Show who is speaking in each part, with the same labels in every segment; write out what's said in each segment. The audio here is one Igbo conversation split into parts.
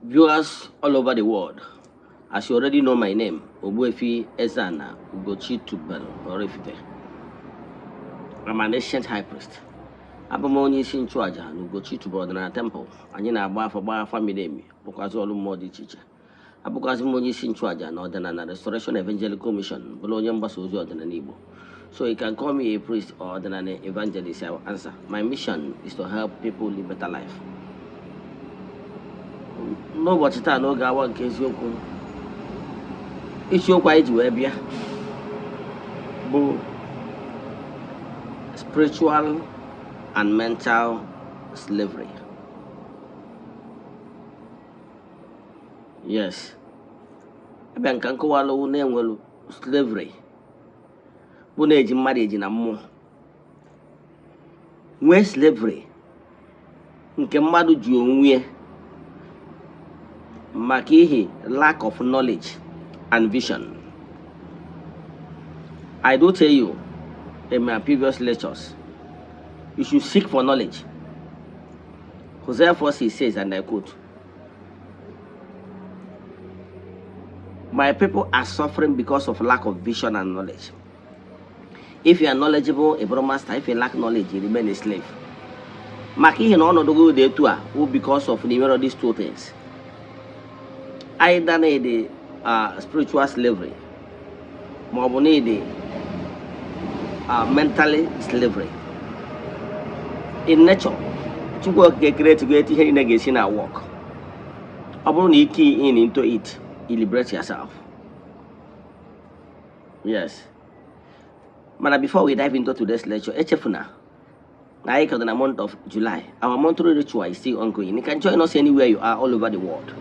Speaker 1: Viewers all over the world, as you already know my name, Ogbuefi Ezana Ugochi Tubelu Oraifite. I'm an ancient high priest. Abụ m onye isi nchụaja na Ugochi Tubelu Ọdịnala Temple. Anyị na-agba afa, gbaa afa miri emi, bụkwazị ọrụ mmụọ dị iche iche. Abụkwazị m onye isi nchụaja na Ọdịnala Restoration Evangelical Mission, bụrụ onye mgbasa ozi ọdịnala Igbo. So you can call me a priest or ọdịnala evangelist, I will answer. My mission is to help people live better life. N'ụbọchị taa, n'oge awa nke eziokwu, isiokwu anyị ji wee bịa bụ spiritual and mental slavery. Yes, abịa nka nkọwalụ na-enwelu slavery bụ na-eji mmadụ eji na mmụọ, nwee slavery nke mmadụ ji onwe ya maka ihi lack of knowledge and vision. I do tell you in my previous lectures, you should seek for knowledge. Hosea 4:6 says, and I quote, "My people are suffering because of lack of vision and knowledge." If you are knowledgeable, a master. If you lack knowledge, you remain a slave. Maka ihe na ọnọdụ gị dị etu a wụ because of na imere these two things. Either na ịdị spiritual slavery ma ọ bụ na ịdị mentally slavery. In nature, Chukwu Okike create go etu ihe niile ga-esi na work. Ọ bụrụ na ị key in into it, you liberate yourself. Yes. Mana before we dive into today's lecture, echefuna na anyị ka dị na month of July. Our monthly ritual is still ongoing. You can join us anywhere you are all over the world.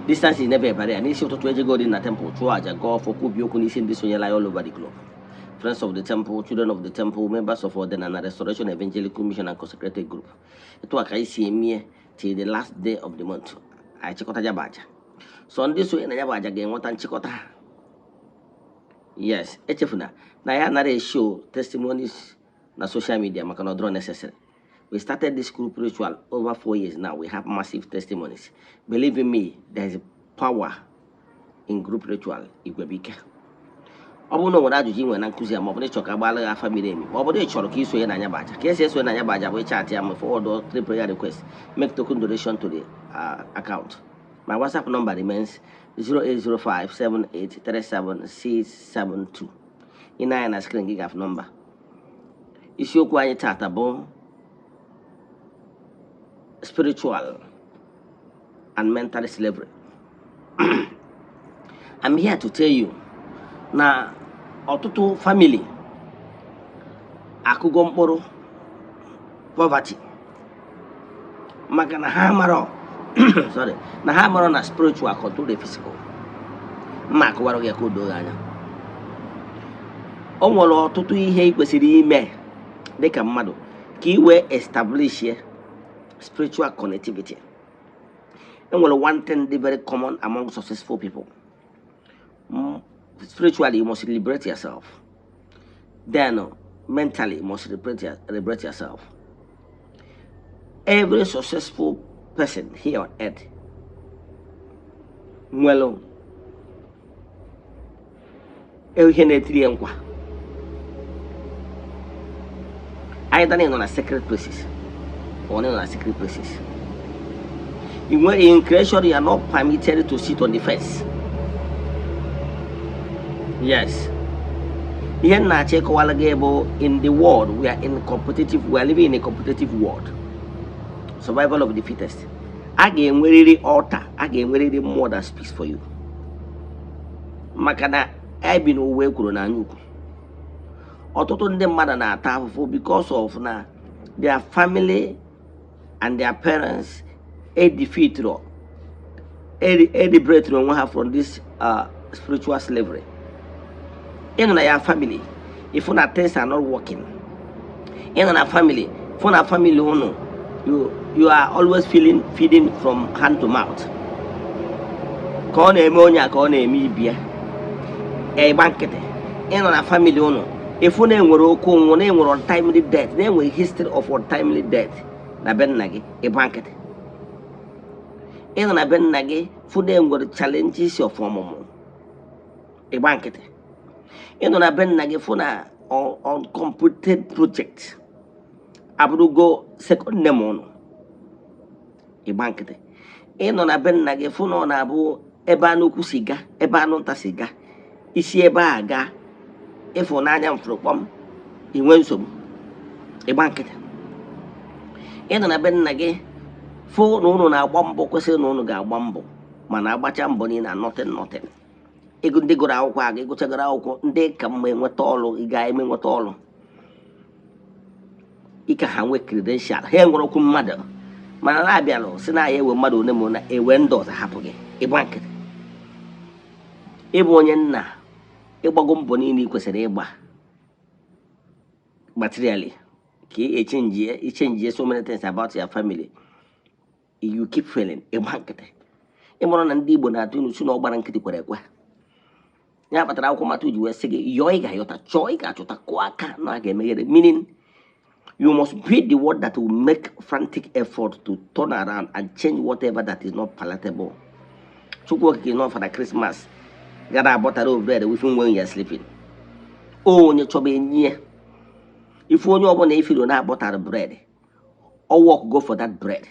Speaker 1: Distance is never a barrier. N'isi ụtụtụ, ejego dị na temple chụọ aja, gọọ ọfọ, kwubi okwu n'isi ndị sonyere anyị all over the globe. Friends of the temple, children of the temple, members of Ọdịnala Restoration Evangelical Mission and Consecrated Group. Etu a ka anyị si emie till the last day of the month. Anyị chịkọta ya bụ aja. So ndị sonye na ya bụ aja ga-enweta nchịkọta. Yes, echefuna na ya anaghị show testimonies na social media maka na ọ dịrọ necessary. We started this group ritual over 4 years now. We have massive testimonies. Believe in me, there is power in group ritual. Igwebike. Ọ bụrụ na o nwere ajụjụ ị nwere na nkụzi a, ma ọ bụ na ị chọrọ ka agbaala gị afa miri emi, ma ọ bụ na ị chọrọ ka ị sonye na anya bụ aja, ka esi esonye na anya bụ aja bụ ịchat ya ma forward three prayer request, make token donation to the account. My WhatsApp number remains 08057837672. Ị na-anya na screen gị gafụ nọmba. Isiokwu anyị tata bụ spiritual and mental slavery. I'm here to tell you na ọtụtụ family akụgo mkpụrụ poverty maka na ha marọ, sorry, na ha marọ na spiritual control the physical. Mma akụwara gị ka o doo gị anya. O nwere ọtụtụ ihe ị kwesịrị ime dịka mmadụ ka ị wee establish spiritual connectivity. E nwere one thing dị very common among successful people. Spiritually, you must liberate yourself. Then mentally, you must liberate yourself. Every successful person here on earth nwere ihe na-etiri ya nkwa, either na ị nọ na sacred places or na ị nọ na secret places. In creation, you are not permitted to sit on the fence. Yes, ihe m na-achọ ịkọwara gị bụ, in the world we are in, competitive, we are living in a competitive world, survival of the fittest. A ga-enwerịrị altar, a ga-enwerịrị mmụọ that speaks for you, maka na ebi n'ụwa ekwuru na anya ukwu. Ọtụtụ ndị mmadụ na-ata ahụhụ because of na their family and their parents edefeatro eliberate onwe ha from this spiritual slavery. Ịnọ na ya family, ifu na things are not working. Ịnọ na family, fụ na family unu, you are always feeling feeding from hand to mouth, ka ọ na-eme onye a, ka ọ na-eme ibia, ịgba nkịtị. Ịnọ na family unu, ịfụ na enwere oke ụnwụ, na enwere untimely death, na enwere history of untimely death na be nna gị, ịgba nkịtị. Ịnọ na be nna gị fụ na enwere challenges of ọmụmụ, ịgba nkịtị. Ịnọ na be nna gị fụ na uncompleted project abụrụgo second name ụnụ, ịgba nkịtị. Ịnọ na be nna gị fụ na ọ na-abụ ebe anụ ukwu si gaa, ebe anụ nta si gaa, isi ebe a gaa ịfụnanya mfụrụkpọm, inwe nsogbu, ịgba nkịtị. Ịnọ na be nna gị fụ na ụnụ na-agba mbọ kwesịrị na ụnụ ga-agba mbọ, mana agbacha mbọ niile na nothing, nothing. Ego ndị gụrụ akwụkwọ aga ịgụchagoro akwụkwọ, ndị ka mma enweta ọrụ, ị ga-eme nweta ọrụ ịka ha nwee credential, ha enwere okwu mmadụ, mana na-abịalụ si na ya ewe mmadụ one ma one, ewe ndị ọzọ hapụ gị, ịgba nkịtị. Ịbụ onye nna, ịgbago mbọ niile ị kwesịrị ịgba materially ka ị echange so many things about your family, you keep failing, ịgba nkịtị. Ịmụrụ na ndị Igbo na-atụ ilu si na ọ gbara nkịtị kwere ekwe. Ya kpatara akwụkwọ Matiu ji wee sị gị, yọọ ị ga-ayọta, chọọ ị ga-achọta, kụọ aka na a ga-emeghere, meaning you must be the one that will make frantic effort to turn around and change whatever that is not palatable. Chukwu Okike is not for the Christmas gara abọtara bread within when you are sleeping. Onye chọba enyi ya, ife onye ọbụla ifiro na-abọtara bread, ọ work go for that bread,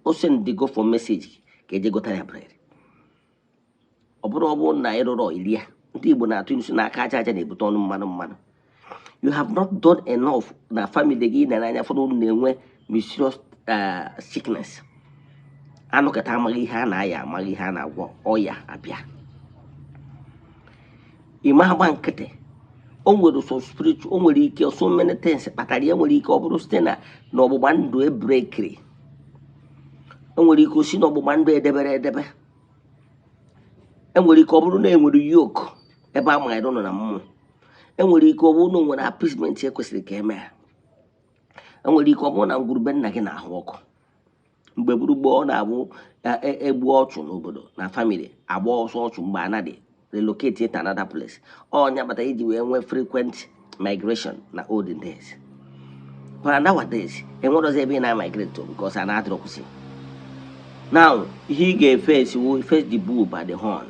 Speaker 1: o send go for message ka eje gota ya bread. Ọ bụrụ na ịrụrụ ilie ya. Ndị Igbo na-atụ ilu si n'aka aja aja na-ebute ọnụ mmanụ mmanụ. You have not done enough na family gị na anya fọdụ unu na-enwe mysterious sickness, anụkọta amaghị ihe a na-aya, amaghị ihe a na-agwọ, ọya abịa, ime agba nkịtị. O nwere so spiritual, o nwere ike so many things kpatara ya. Nwere ike ọ bụrụ site na ọgbụgba ndụ ebrekiri, o nwere ike osi na ọgbụgba ndụ edebere edebe, enwere ike ọ bụrụ na enwere yoke ebe a manyere ụnụ na mmụọ, enwere ike ọ bụrụ na o nwere appeasement ekwesịrị ka eme ya, enwere ike ọ bụrụ na ngwurube nna gị na-ahụ ọkụ. Mgbe gburugburu ọ na-abụ egbuo ọchụ n'obodo na family, agba ọsọ ọchụ mgbe anadị relocate to another place. Ọnya kpatara iji wee nwee frequent migration na olden days, but nowadays enwerozi ebe ị na-migrate to because a na-adịrọ kwụsị. Now ihe ị ga-eface wu face the bull by the horn.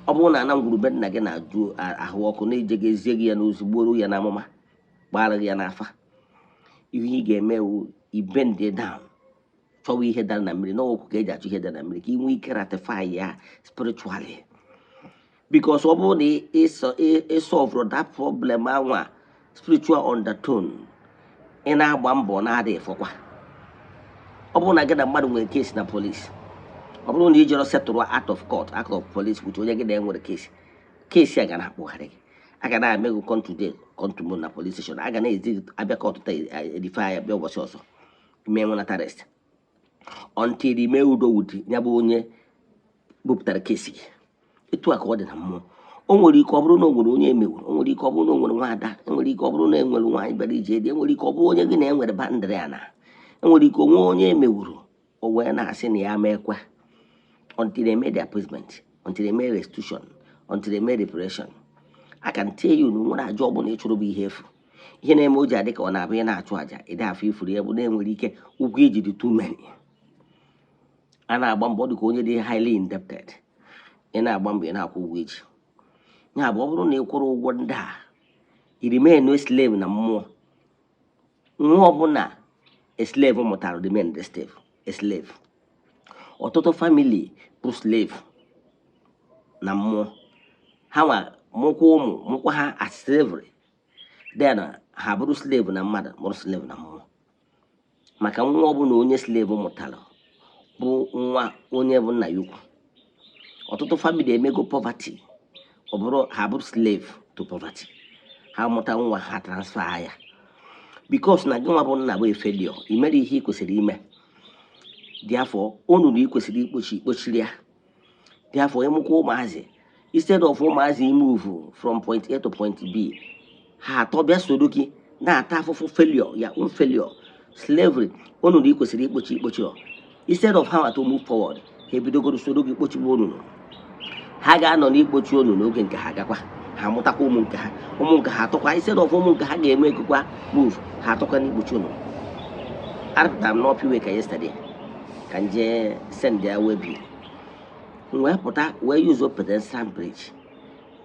Speaker 1: Ọ bụrụ na ana ngwurube nna gị na-ajụ ahụ ọkụ na-eje gị ezie gị ya n'ozi, gbuoro ya n'amụma, gbara gị ya n'afa, ihe ị ga-eme wu ibend down, chọwa ihe dara na mmiri n'ọgwụ ka eji achọ ihe dara na mmiri, ka ị nwee ike ratify ya spiritually, because ọ bụrụ na ịsolve that problem anwa spiritual undertone, ị na-agba mbọ na-adị ịfọkwa. Ọ bụrụ na gị na mmadụ nwere case na police, ọ bụrụ na ị jere settle out of court, out of police with onye gị na enwere case, case a ga na-akpụgharị gị, a ga na-eme gị come today, come tomorrow na police station, a ga na-ezi gị abịa court taa, edife ya bịa ụbọchị ọzọ, ime nwenata rest until ime udo with ya bụ onye bupụtara case gị. Etu a ka ọ dị na mmụọ. O nwere ike ọ bụrụ na o nwere onye emewuru, o nwere ike ọ bụrụ na o nwere nwaada, enwere ike ọ bụrụ na e nwere nwaanyị bịara ije dị, enwere ike ọ bụrụ onye gị na enwere boundary ana, enwere ike onwe onye emewuru, o wee na-asị na ya ma ekwe until they made the appeasement, until they made restitution, until they made reparation. I can tell you na nwere aja ọbụla ịchụrụ bụ ihe efu. Ihe na-eme o ji adị ka ọ na-abụ ị na-achụ aja ịdị afọ ifuru ya bụ na enwere ike ụgwọ iji dị too many. A na-agba mbọ dị ka onye dị highly indebted, ị na-agba mbọ, ị na-akwụ ụgwọ iji ya bụ ọ bụrụ na ị kwụrụ ụgwọ ndị a, i remain a slave na mmụọ. Nwa ọbụla a slave mụtara remain the slave, a slave. Ọtụtụ family bụ slave na mmụọ, ha nwa mụkwa ụmụ mụkwa ha as slavery, then ha bụrụ slave na mmadụ, bụrụ slave na mmụọ, maka nwa ọbụla onye slave mụtara bụ nwa onye bụ nna ya ukwu. Ọtụtụ family emego poverty, ọ bụrụ ha bụrụ slave to poverty, ha mụta nwa ha transfer ya, because na gị nwa bụ nna bụ failure, i mere ihe ị kwesịrị ime. Therefore unu na ị kwesịrị ikpochi ikpochiri ya. Therefore ịmụkwa ụmụazị, instead of ụmụazị move from point A to point B, ha atọ bịa soro gị na-ata afụfụ failure ya own failure, slavery. Unu na ị kwesịrị ikpochi ikpochi, instead of ha to move forward, ha ebidogoro soro gị kpochigbu onunu. Ha ga-anọ n'ikpochi onu n'oge nke ha gakwa, ha mụtakwa ụmụ nke ha, ụmụ nke ha atọkwa, instead of ụmụ nke ha ga-eme ekukwa move, ha atọkwa n'ikpochi onu. Arapụtara m n'ọpịwe ka yesterday. Ka m jee send ya waybill. M wee pụta, wee use pedestrian bridge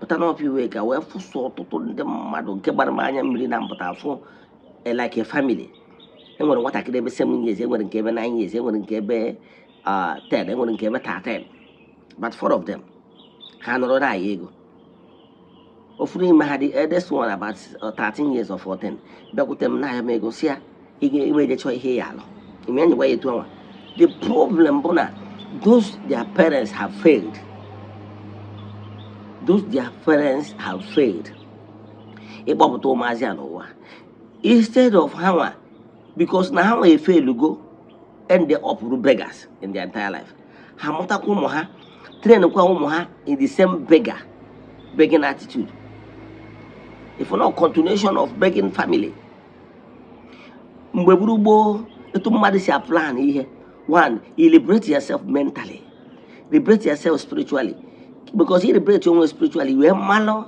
Speaker 1: pụta n'Upper Iweka, wee fụsụ ọtụtụ ndị mmadụ nke gbara m anya mmiri na mpụta fụ like a family. Enwere nwatakịrị ebe 7 years, enwere nke ebe 9 years, enwere nke ebe 10, enwere nke ebe 13, but four of them ha nọrọ na-aya ego. Ofu n'ime ha, the eldest one, about 13 years or 14, bịakwute m na-aya m ego, si ya ị ga-ime eje chọọ ihe ya alụ ime enyi gwa ya etu anwa. The problem bụ na those their parents have failed. Those their parents have failed ịkpọpụta ụmụazị a n'ụwa instead of ha nwa, because na ha nwa efailugo end up beggars in their entire life. Ha mụtakwa ụmụ ha, trainkwa ụmụ ha in the same begging attitude, if not continuation of begging family. Mgbe gburu gboo, etu mmadụ si aplan ihe, one, you liberate yourself mentally, liberate yourself spiritually, because you liberate onwe spiritually, wee mmalụ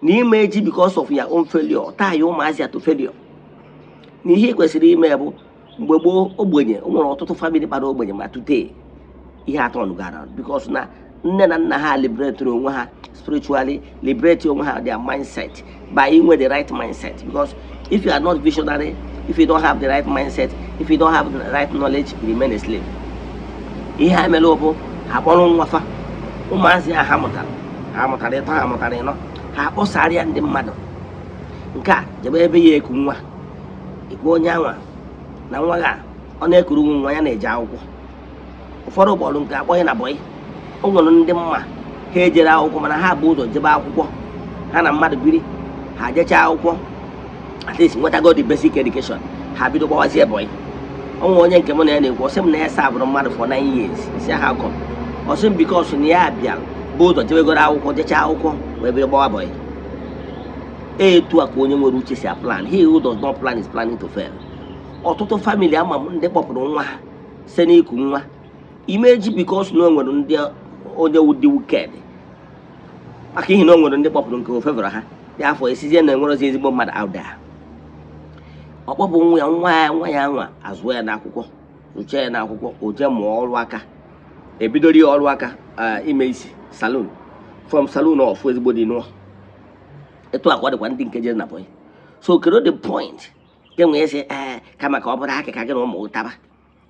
Speaker 1: na ime eji because of your own failure taa ya ụmụazị to failure. Na ihe ị kwesịrị ime bụ, mgbe gboo, ogbenye o nwere ọtụtụ family kpara ogbenye, ma today ihe atọ gara because na nne na nna ha liberate onwe ha spiritually, liberate onwe ha, their mindset, by inwe the right mindset. Because if you are not visionary, if you don't have the right mindset, if you don't have the right knowledge, you remain a slave. Ihe ha mere bụ ha kpọrọ nwa fa, ụmụazị a ha mụtara, ha mụtara ịtọ, ha mụtara ịnọ, ha kpọsara ya ndị mmadụ. Nke a jebe ebe ya eku nwa, ikwu onye anwa na nwa ga ọ na-ekuru nwa ya na-eje akwụkwọ. Ụfọdụ kpọrọ nke akpọghị na boy. O nwere ndị mma ha ejere akwụkwọ, mana ha bụ ụzọ jebe akwụkwọ, ha na mmadụ biri, ha jechaa akwụkwọ, at least nwetago the basic education, ha bido gbawazie boy. O nwere onye nke mụ na ya na-ekwu, ọsị m na ya serveụrụ mmadụ for 9 years. Si ha kọ, ọsị m because na ya bịara bụ ụzọ jebegoro akwụkwọ, jechaa akwụkwọ, wee bido gbawa boy. Etu a ka onye nwere uche si plan. He who does not plan is planning to fail. Ọtụtụ family ama m ndị kpọpụrụ nwa ha site n'iku nwa imeji, because na o nwere ndị onye dị wicked, maka ihi na o nwere ndị kpọpụrụ nke ofevere ha dị afọ esizie na enwerozi ezigbo mmadụ out there. Ọ kpọpụ nwa ya, nwa ya, nwa ya nwa azụọ ya n'akwụkwọ, zụcha ya n'akwụkwọ, o jee mụọ ọrụ aka, ebidoro ya ọrụ aka, ime isi, salon. From salon, ọfụ ezigbo dị nụọ. Etu akwa dịkwa ndị nke jere na boy. So kedu the point nke nwee sị ee, kama ka ọ bụrụ akịka gị na ụmụ taba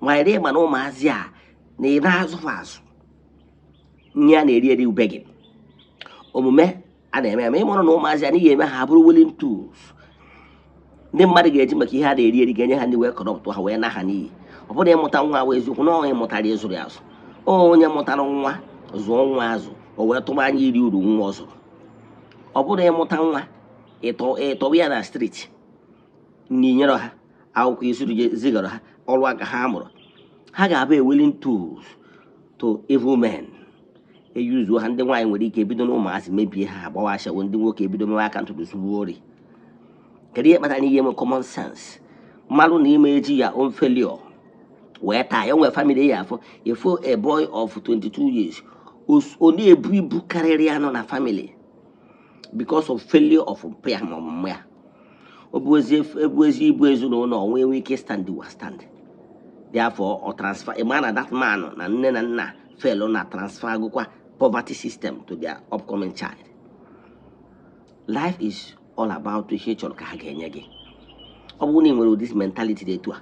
Speaker 1: ma rie, mana ụmụazị a na ị na-azụfa azụ nri a na-eri eri ube gị, omume a na-eme eme, ịmụrụ na ụmụazị a n'ihi eme ha bụrụ willing tools ndị mmadụ ga-eji maka ihe a na-eri eri ga-enye ha, ndị wee corrupt ha, wee na ha n'iyi. Ọ bụrụ ịmụta nwa wee eziokwu na onye mụtara ịzụrụ ya azụ, onye mụtara nwa zụọ nwa azụ, o wee tụba anya iri uru nwa ọ zụrụ. Ọ bụrụ ịmụta nwa, ịtọwa ya na street, na inyere ha akwụkwọ, isuru zigara ha ọrụ aka ha mụrụ, ha ga-abụ a willing tools to evil men eyuzuo ha. Ndị nwaanyị nwere ike ebido na ụmụazị mebie ha, agbawa ashawo. Ndị nwoke ebido mewe aka ntụtụ, zuo ori. Kedu ihe kpatara ihe nwe common sense mmalụ na ime eji ya own failure wee taa ya? Nwere family ya afọ ifo a boy of 22 years ọ na-ebu ibu karịrị ya nọ na family because of failure of mpa ya ma ọmụmụ ya. O bụ ezi ibu ezinụlọ onwe enwe ike stand wa stand. Therefore ọ transfer ịma na that man na nne na nna fail na transfer agụkwa poverty system to their upcoming child. Life is all about ihe ị chọrọ ka ha ga-enye gị. Ọ bụrụ na ị nwere ụdị mentality dị etu a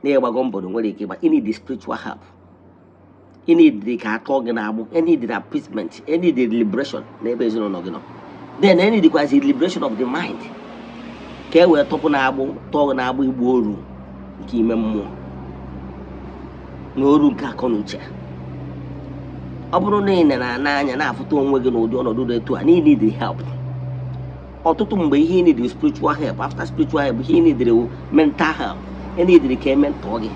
Speaker 1: na ịgbago mbọ na nwere ike ịgba, ị need the spiritual help, ị need ka atọ gị na-agbụ, ị need the appeasement, ị need the liberation n'ebe ezinụlọ gị nọ. Then ị need kwazi liberation of the mind ka e wee tọpụ na-agbụ, tọọ gị na-agbụ igbu oru nke ime mmụọ na oru nke akọ na uche. Ọ bụrụ na ị na-ana anya na-afụta onwe gị n'ụdị ọnọdụ dị etu a na ị need help, ọtụtụ mgbe ihe ị need spiritual help. After spiritual help, ihe ị need mental help. Ị need ka e mentor gị,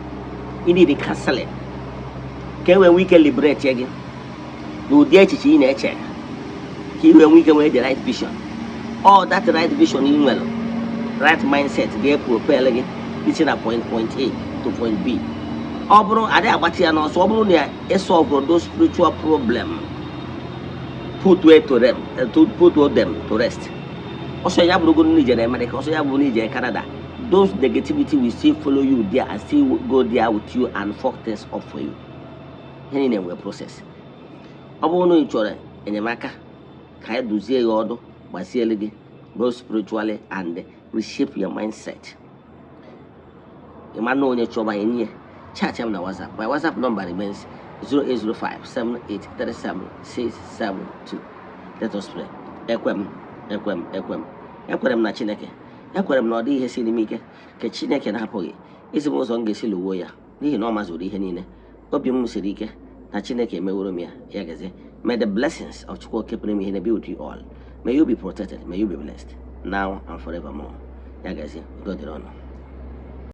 Speaker 1: ị need counseling ka e wee nwee ike liberate gị n'ụdị echiche ị na-eche, ka ị wee nwee ike nwee the right vision. All that right vision ị nwere, right mindset, ga-epropel gị isi na point A to point B. Ọ bụrụ adịghị agbatị ya n'ọsọ, ọ bụrụ na ị solve those spiritual problem, put way to them, to put them to rest, ọsọ ya bụrụgo na ijere Amerịka, ọsọ ya bụrụ na ijere Canada, Those negativity will still follow you there and still go there with you and fuck things up for you. Ihe niile nwere process. Ọ bụrụ na ị chọrọ enyemaka ka anyị duzie ya ọdụ, gbazielu gị both spiritually and reshape your mindset, ị ma na onye chọba enyi ya, chat m na WhatsApp. My WhatsApp number remains 08057837672. Let us pray. Ekwe m, ekwe m, ekwe m, ekwere m na Chineke. Ekwere m na ọ dịghị ihe siri m ike nke Chineke na-apụghị izi m ụzọ m ga-esi lụwo ya, n'ihi na ọ mazuru ihe niile. Obi m siri ike na Chineke emeworo m ya. Ya gazie. May the blessings of Chukwu Okike pụrụ ime ihe be with you all. May you be protected. May you be blessed now and forevermore. Ya gazie. Udo dịrị ọnụ.